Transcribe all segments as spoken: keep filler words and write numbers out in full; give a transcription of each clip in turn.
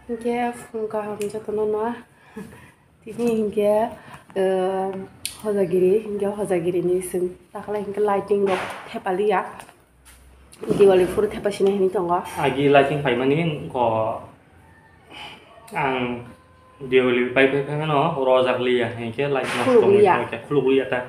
Hinkhe phung kaham jotono no. Tini hinkhe, eh, hojagiri, hinkhe hojagirini seng takhlai hinkhe lighting rok thepaliya. Diwali phuru thepa sina hinwi tongo. Agi lighting paimani ko ang Diwali pai pai phano rojak liya hinkhe light nosto wngwi khuluk liya ta.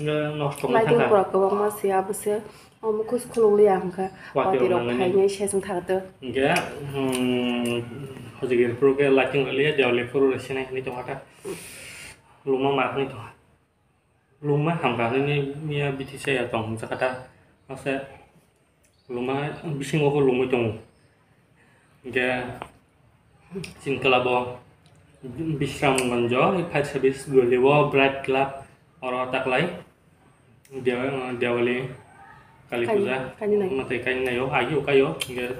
Nosto wngwi thangkha. Lighting pura kwbangma se abo se. Omo khus khuluk liya hwnkha. Watwi rok phainai seseng thakto. Hinkhe, hmm, hojagiri phuru khe lighting rok liya Diwali phuru rw sinai hinwi tongkha ta. Luma ma hinwi tongkha. Lungma hamkha nini miya bithi saya tong hwnjakha ta. Ase lungma bisingo khe lungwi tongo. Hinkhe chini tola bo Bishramganjo, fire service goli o Bright Club oro taklai Dewa-, Diwali, Kali Puja, kainwi nai. Mwtai kainwi naio, agio kaio, hinkhe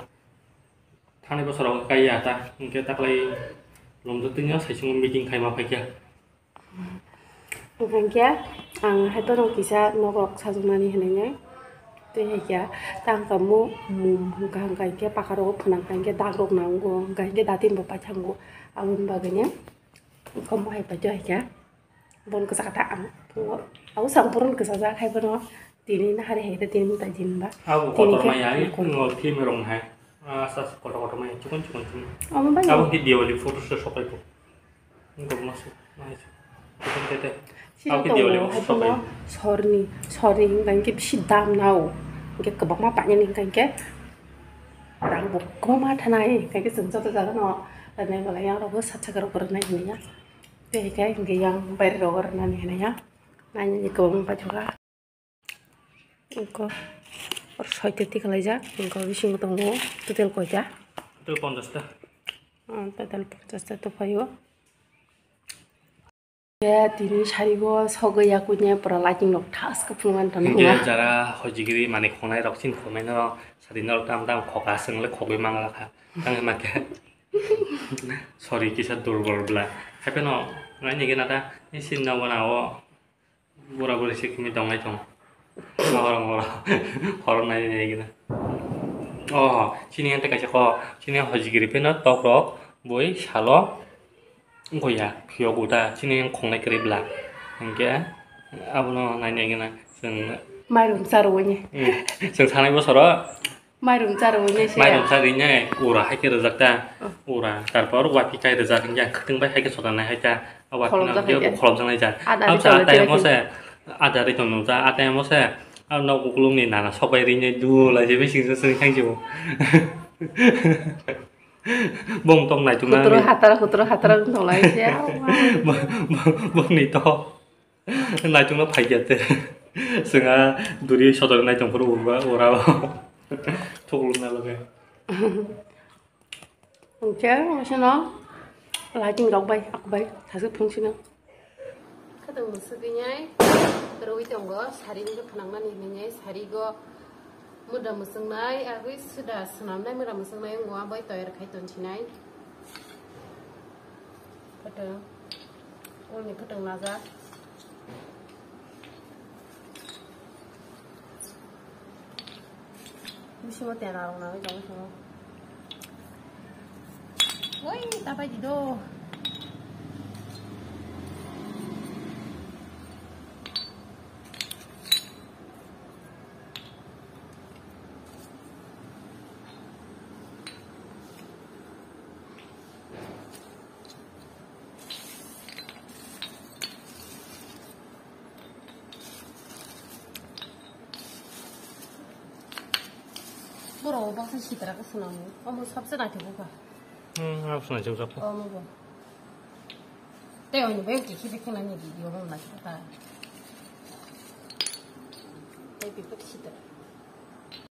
thani bosoro kaiya ta, hinkhe taklai lomjak tini saichung meeting khaima phaikha. Hwnkhe ang hai bono kisa nokrok sajwknani hinwi nai. Tei hai khe tang kamo mum hwnkha hwnkha hinkhe pakarogo phwnang kha hinkhe dagrok nango hwnkha hinkhe datin bo paithango. Aboni bagwino komo hai paito hai khe bon kwchak kha ta ang phungo. Abo sang purun kwchajak hai bono. Tini nahari hai ta tini mutai din ba. Abo tini kotor khe maya, ai, nukun. Ngo film rong hai. Ah, asa, asa, kotor, kotor maya, chikon, chikon, chikon. Omo bai. Abo khe Diwali photo shoot sopai ko. Ngo masu, nice. Chikon tete. Sini abo khe tongo, Diwali hai photo shoot sopai. Sorni, sorni hingka hingke bisi dam nao. Hingke kwbangma painani hingka hingke. Rang bo kwbangma thanai, hingka hingke chwng joto jaga no. Rwnai malai yang rok bo sat saka rok rwnai hinui ya. Tei hingke hingke yang baire rok rwnani hinui ya. Naini kwbangma paithoka. Eko, oro soita tikhlaijak, eko bisingo tongo total koita? Total ponchash ta. Ah, total ponchash ta tongphaio. Ya, tini sarigo sogwi yakunya pura lighting rok thas khe phunukna tongwi. Hinkhe jara hojigiri mani khongnai rok chini khongnai no sari no tam tam khoka aswk le khogwi manglakha. Tangwi mankhe. Sorry, kisa durbol bla. Hapheno nai nigena ta, isin no gana o. Bura buri se kimi tongnai tong. Horong horong. Horong nai nai gina. Oh, chini ante kaisa ko, chini hojigiri pheno tok rok boi salo. Goya, phiyok uta, chini khongnai kwrwi bla. Hingke, abono nai nai gina. Chwng mairum charwini. Hmm. Chwng sanai bosoro. Mairum charwi nai se. Mairum charwi nai, ura hai khe rwjak ta. Oh. Ura, tarpor wapi kai rwjak, hinkhe ang khwtwng bai hai khe sotanai hai ta. A wapi kholopjak no hai khe khe. Kholopjak nai ja. Ada ri tong nai se, ada ri tong nung ja, a time o se. A nok ukulung ni nana sok bai ri nai du lai je, bising se sini khang jibo. Bong tong nai tung na. Kutro ni. Hatara, kutro hatara tong lai se. Bo, bo, bo ni to. Naitung no phaikya te. Swnga duri sodor naitung phuru ura, ura. Thukluk na loge. Hingke, masano lighting rok bai, ak bai, thasuk phung sino. Khatang musuk inyai, rwi tongo, sari ni phwnang mani hinwi nyai, sari go. Muda mwswngnai, agwi suda swnamnai muda mwswngnai wngwa bai toyar khai tonsinai. Photo, ulni photo najak. Bisingo tena rok nangwi tongo simo. Oi, tapai di do. Borok baksa sitra khe swnamwi. Omo sabse naithok wngkha. Hmm, abo swnam jokjak kha. Omo bo. Tei oni bai khe khe khe nani video mo naithok kha. Tei bipot sitra.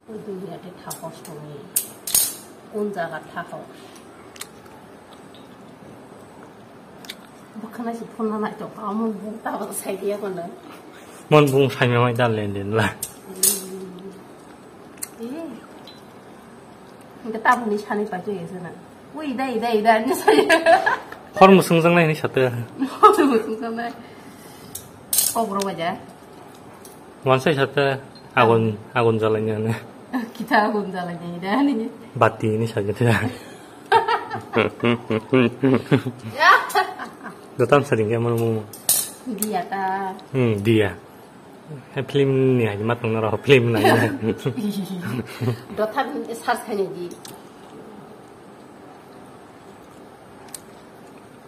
Ui, dui minute tha kosto ni. Kun jaga tha kho. Bwkhana si phone na nai to, amo bung ta ba sai dia kono. Mon bung sai ma mai dan len den la. Eh. Nge ta buni sani pa je sana. Ui, dai, dai, dai, ni sai. Hor musung jang nai ni sate. Hor musung jang nai. Kok ro baja. Wansai sate agun, agun jalanya ne. Kita agun jalanya ida ni. Bati ni saja te. Dotam saring ya mano mo. Dia ta. Hmm, dia. He film ni aji mat nang naro film na. Dotam search khani di.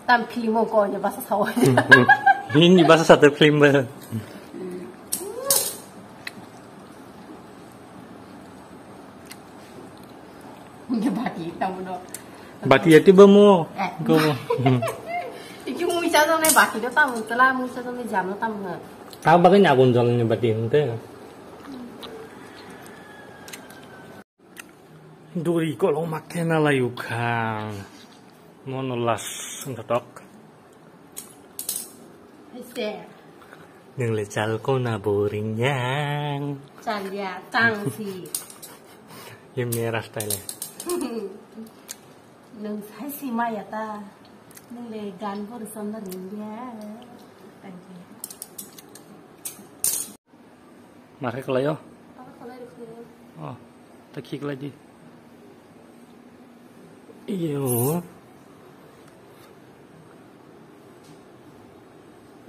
Tam film o ko ni basa sawo. Hindi basa sate film ba. Bati tamu no. Bati ya tiba mo. Eh. Ko. Iki mui cha jone bati do tamu tela mui cha jone jam no tamu. Ta bagai nyagun jol ni bati hinte. Duri kolong makke na layukha. Mono las wngkha tok. Haise. Nwngle chal kona boring yang. Chal ya, tang si. Limni rasta le. Nung sai si maya ta. Nwngle gan bor son na ring ya. Tang si. Mar khe kwlaio? Mar kwlai rw khe. Oh, ta khiklai di. Iyo.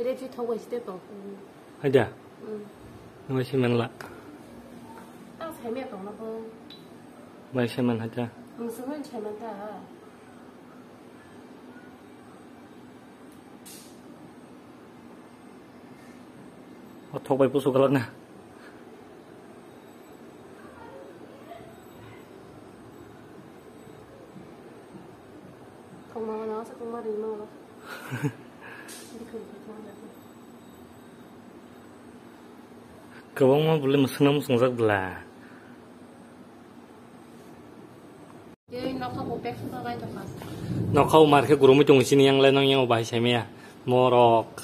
Bere ji thok bai site tong. Haida? Hmm. Nwng bai se manla. Ang sai maya tong na bo. Bai se man haida? Ang se man sai man ta. O thok bai pusu galak na. Thok ma na sa thok ma ri ma. Kwbangma bole mwswkna mwswngjak bwla. Tei nokha bo bag suda bai tongkha. Nokha bo mar khe gurumui tongo chini yang le nang yang bahai sai maya. Morok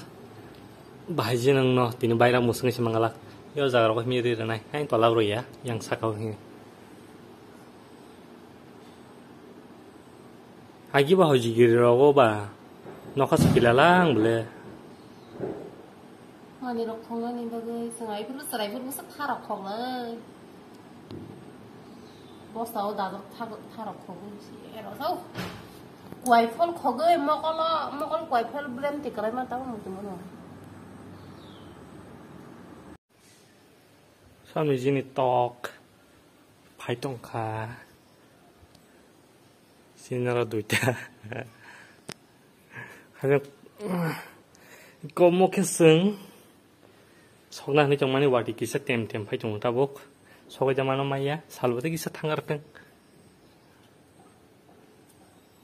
bahai je nang no tini baira mwswngwi se mangalak. Yo jaga rok mi ri rwnai. Hai tola rwi ya yang saka o hi. Agi ba hojigiri rogo ba nokha se kilalang bole. Mani rok khongnani bagwi chwng ai phuru chwrai phuru bwsa tharok khongnai. Bosta o dajak thar-, tharok khogwi si ero jao. Kuai phol khogwi mokolo, mokol kuai phol blem tikwlai ma tamo muchungmano. Samni jini tok phai tongkha. Sinara duita. Hanya komo khe chwng sokna hinwi tongmani wati kisa tem tem phai tongo tabuk. Sokoi da mano maya, salbo tei kisa thangar teng.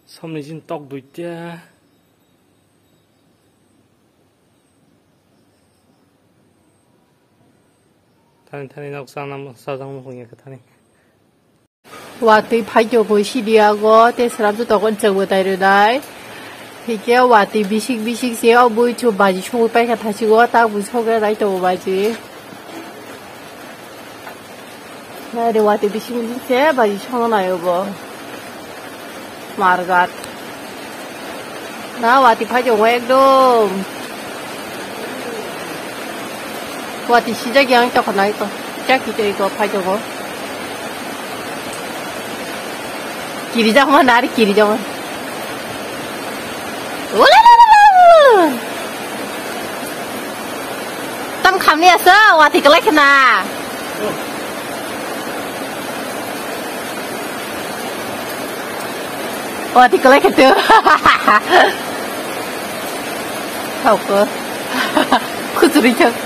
Somni jin tok duita. Thani thani nok sana sajang mukhung ya thani. Watwi phai tongo sidi ago, tei sram juto kon chwng mwtai rwnai. Hikhe watwi bisik bisik se o bui chu baji sogwi paikha thasigo, tak bui sogwi nai tongo baji. Nai re watwi bisik bisik se baji sogwi nai obo. Margat. Na watwi phai tongo ekdom. Watwi sijak yang tokon nai to. Chak kitoi ko phai tongo. Kiri jak ma nari kiri jak ma. Ula la la la. Tam khamni asa watwi kwlai khna. Watwi kwlai khe tw. Thauko. Khujuri thang.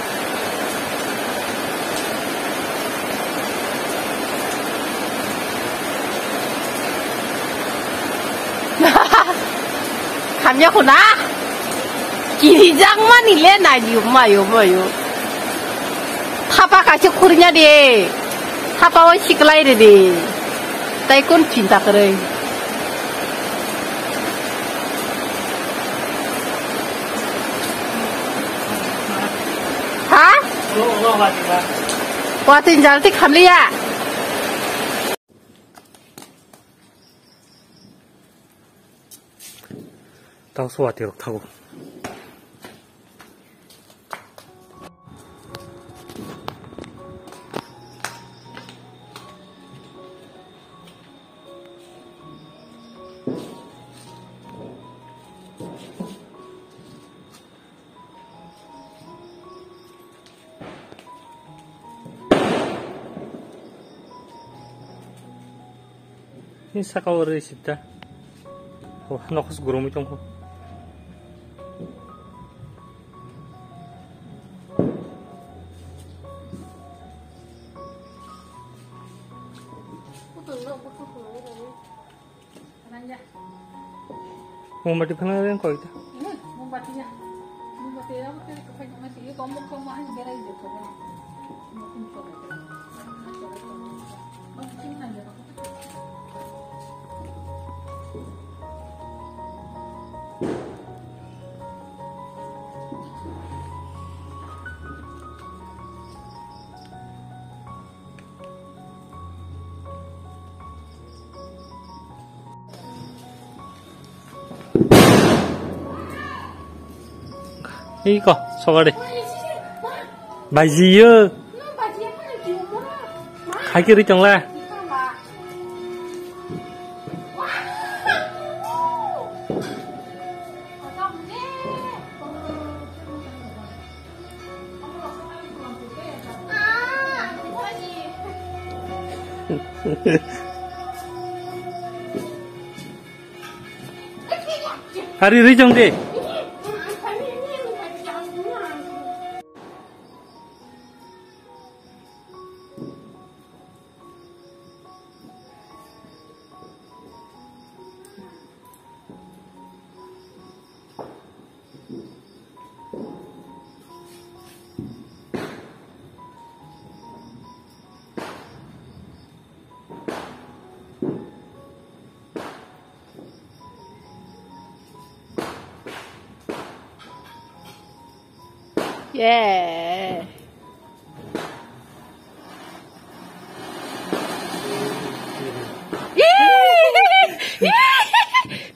Khamya khuna. Kirijak mani le nai di mayo mayo. Thapa kaisa khurnya de. Thapa o siklai re de. Tai kun chinta kwrwi. Ha? Watwi jalti khamliya. Tang so watwi rok thago. Ni saka o rwi sita. O, nokos gurumwi tongkho. Mombati phana reng koi ta. Mombati ya. Mombati ya, mombati ya, mombati ya, mombati ya, mombati ya. Iko, sogade. Bajiyo. Haikiri chongla. Hari rijong de. Yeah.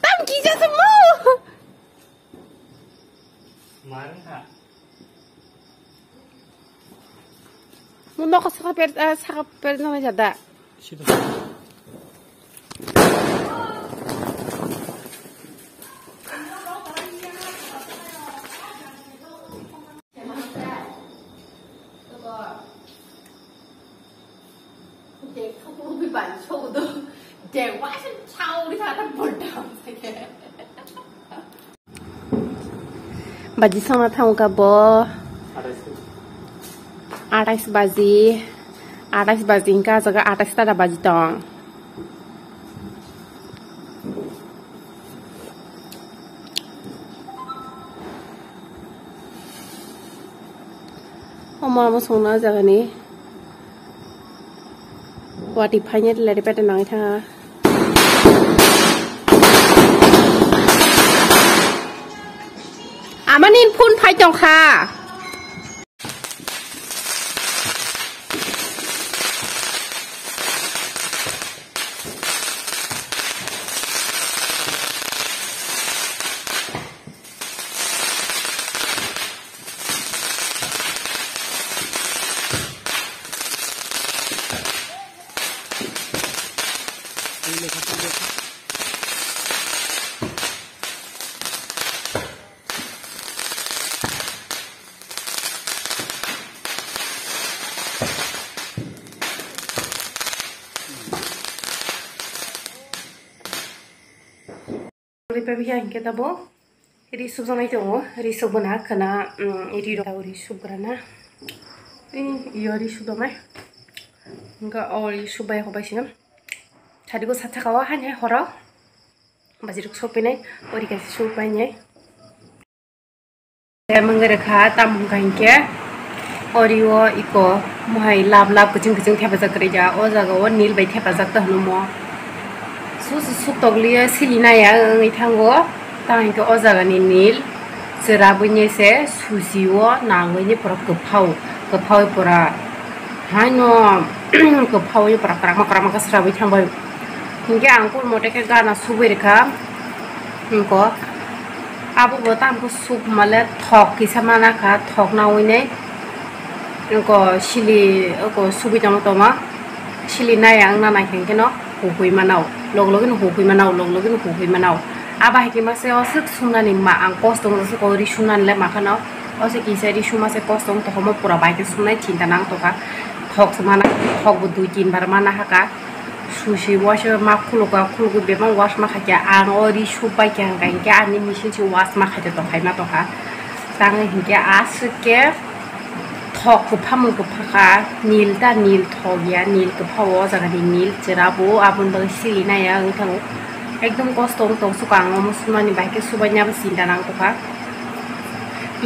Tam kisa semua. Mo nokha saka per, ah, saka per nang jada. Baji songna thangkha bo. Atais baji. Atais baji hingkha, ah jaga atais tada baji tong. Omo amo songna jagani. Wati phainai lari pete nangwi thangha. Amani phone phai tongkha. Ripe biya hingke tabo ri subjaknai tongo, ri subona khana, mm, ri rok ri subgrana. Iyo ri subdonai. Hingke o ri subai hobai sino. Sadigo satsakao haini horo. Bajirok sopinai, ori kaisa supainai. Mangare kha, tam hwnkha hinkhe, ori o iko mohai lab lab kwchwng kwchwng thepajak kwrwi ja, o jaga o nil bai thepajak ta hwnwi mo. Su su suk tokliya sili naya wngwi thango, tamo hinkhe o jaga ni nil chwrabwi se susi o nangwi pura kwphao, kwphao pura haino kwphao pura kwrakma kwrakma khe srabwi thangbai. Hinkhe ang kul mote khe gana subui rwkha. Hinkhe abo bo tamo khe suk male thok kisa mana kha, thok naui nai. Hinkhe sili oko subui tongma tongma sili nai ang na nai khe no hukui manao, log logino hukui manao, log logino hukui manao. Abo hai khe mase o swk sumnani ma ang kosto wngkha, swk o ri sumnani le ma khano. O se kisa ri suma se kosto wng tongkha, omo pura bai khe sumnai chinta nang tongkha. Thok se mana, thok bo dui tin bar mana hakha. Susi waisa ma khulukha, khulukwi bebak wash ma khaikha. Ang o ri soup bai kha hwnkha hinkhe ani machine se wash ma khaikha tongkha, ma tongkha. Tangwi hinkhe aswk khe thok kwphang kwpha kha, nil ta nil thok ya, nil kwpha o jaga ni nil chwra bo aboni bagwi sili naiya wng thango. Ekdom kosto wng tong suka ang omo sumani bai khe subaina bo chinta nang tongkha.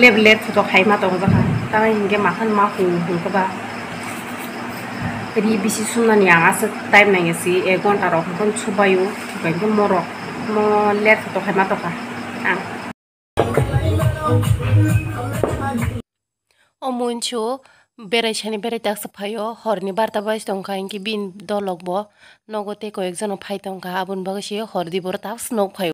Lep lep photo khaima tong jakha. Tangwi hinkhe makhan ma hung hung khe ba. Ri bisi sumnani ang aswk time nangya si, ek ghonta rok hwn subaio, hinkhe morok mo late photo khaima tongkha ang. O moncho berai sani berai taksa phaio, horni barta bai tongkha, hinkhe bini dolok bo nogo tei koyek jono phai tongkha, aboni bagwi se hor di boro taksa nok phaio.